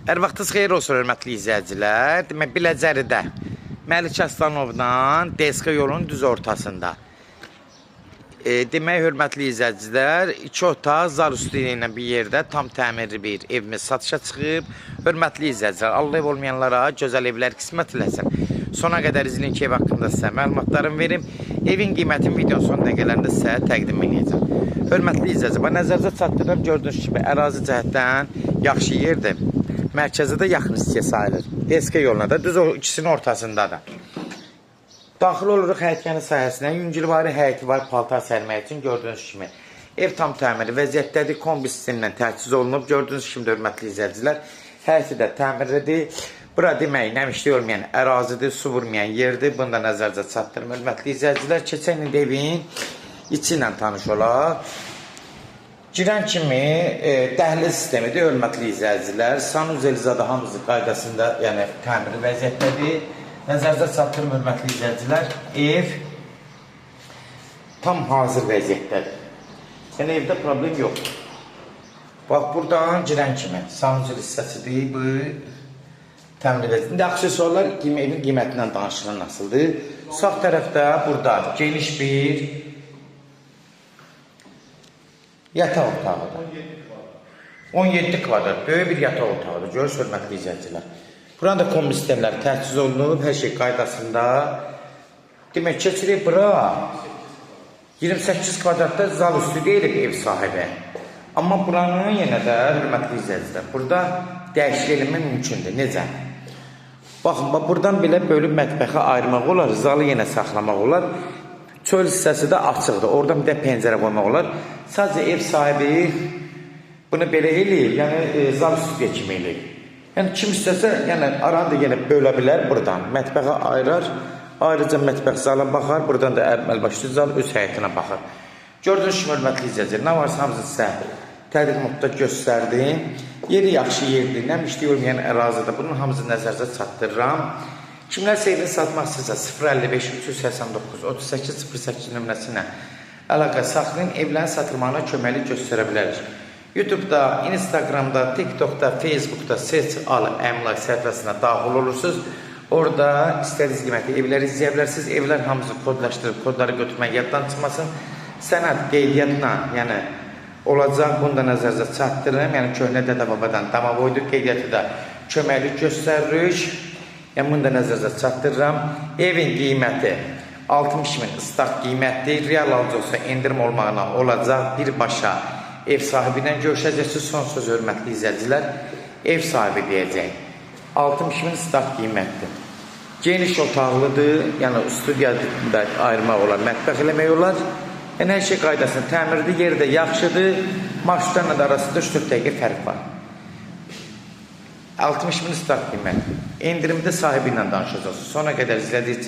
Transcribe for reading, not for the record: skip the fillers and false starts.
Hər vaxtınız xeyir olsun hörmətli izləyicilər. Demək Biləcəridə Məlik Aslanovdan DSK yolunun düz ortasında. Demək hörmətli izləyicilər, iki otaq zal üstü ilə bir yerdə tam təmirli bir evimiz satışa çıxıb. Hörmətli izləyicilər, Allah ev olmayanlara gözəl evlər qismət eləsin. Sona qədər izləyin ki, ev haqqında sizə məlumatlarımı verim. Evin qiymətini videonun son dəqiqələrində sizə təqdim edəcəm. Hörmətli izləyicilər, nəzərinizə çatdırıram, gördüyünüz kimi ərazi cəhətdən yaxşı yerdir. Mərkəzə də yaxın hissəyə sayılır. DSK yoluna da düz o ikisinin ortasındadır. Daxil oluruq həyətyanı sahəsinə. Yüngülvari həyəti var paltar sərmək üçün gördüyünüz kimi. Ev tam təmirli vəziyyətdədir. Kombi sistemindən təchiz olunub. Gördüyünüz kimi də hörmətli izləyicilər, həyəti də təmirlidir. Bura demək nəmişlik olmayan ərazidir, su vurmayan yerdir. Bunu da nəzərinizə çatdırım hörmətli izləyicilər. Keçən il evin içi ilə tanış olaq. Girən kimi dəhliz sistemidir, hörmətli izləyicilər. Sanuzel zadı hamısı qaydasında, yəni təmirli vəziyyətdədir. Nəzərinizə çatdırım hörmətli izləyicilər. Ev tam hazır vəziyyətdədir. Yəni evdə problem yoxdur. Bax buradan girən kimi sanuzel hissəsidir bu təmirli vəziyyətdə. İndi aksesuarlar evin qiymətindən danışılan nasıldır? Sağ tərəfdə burada geniş bir yataq otağıdır. 17 kvadrat. Böyük bir yataq otağıdır. Görürsünüz hörmətli izləyicilər. Buranın da kombi sistemləri təchiz olunub, hər şey qaydasında. Demək keçirik bura. 28 kvadratda zal üstü deyilib ev sahibi. Amma buranın yenə də hörmətli izləyicilər, burada dəyişiklik eləmək mümkündür. Necə? Baxın, bax buradan belə bölüb mətbəxə ayırmaq olar, zalı yenə saxlamaq olar. Çöl hissəsi də açıqdır. Oradan bir də pəncərə qoymaq olar. Sadəcə ev sahibi bunu belə eləyib, yəni zal üstü kimi eləyib. Yəni kim istəsə, yəni aranı da yenə bölə bilər buradan. Mətbəxə ayırar, ayrıca mətbəx zala baxar, buradan da əvvəl zal öz həyətinə baxar. Gördüyünüz kimi hörmətli izləyicilər, nə varsa hamısını sizə tədqiq modda göstərdim. Yeri yaxşı yerdir, nəmişlik olmayan ərazidə. Bunun hamısını nəzərinizə çatdırıram. Kimlərsə evini satmaq istəyirsə 055 389 38 08 nömrəsi ilə əlaqə saxlayın, evlərin satılmağına köməklik göstərə bilərik. YouTube'da, Instagram'da, TikTok'da, Facebook'da Seç Al Əmlak səhifəsinə daxil olursunuz. Orada istədiyiniz qiymətli evləri izləyə bilərsiniz. Evlər hamısı kodlaşdırıb, kodları götürmək yaddan çıxmasın. Sənəd qeydiyyatla, yəni olacaq, bunu da nəzərinizə çatdırıram. Yəni köhnə dədə-babadan damavoydur, qeydiyyatı da köməklik göstəririk. Yəni bunu da nəzərinizə çatdırıram. Evin qiyməti 60 min start qiymətdir. Real alıcı olsa endirim olmağına olacaq. Birbaşa ev sahibi ilə görüşəcəksiniz. Son söz hörmətli izləyicilər, ev sahibi deyəcək. 60 min start qiymətdir. Geniş otaqlıdır. Yəni studiyada ayırmaq olar, mətbəx eləmək olar. Yəni hər şey qaydasında təmirdir, yeri də yaxşıdır. Marşrutlarla da arasında 3-4 dəqiqə fərq var. 60 min start qiymət. Endirimdə sahibi ilə danışacaqsınız. Sona qədər izlədiyiniz üçün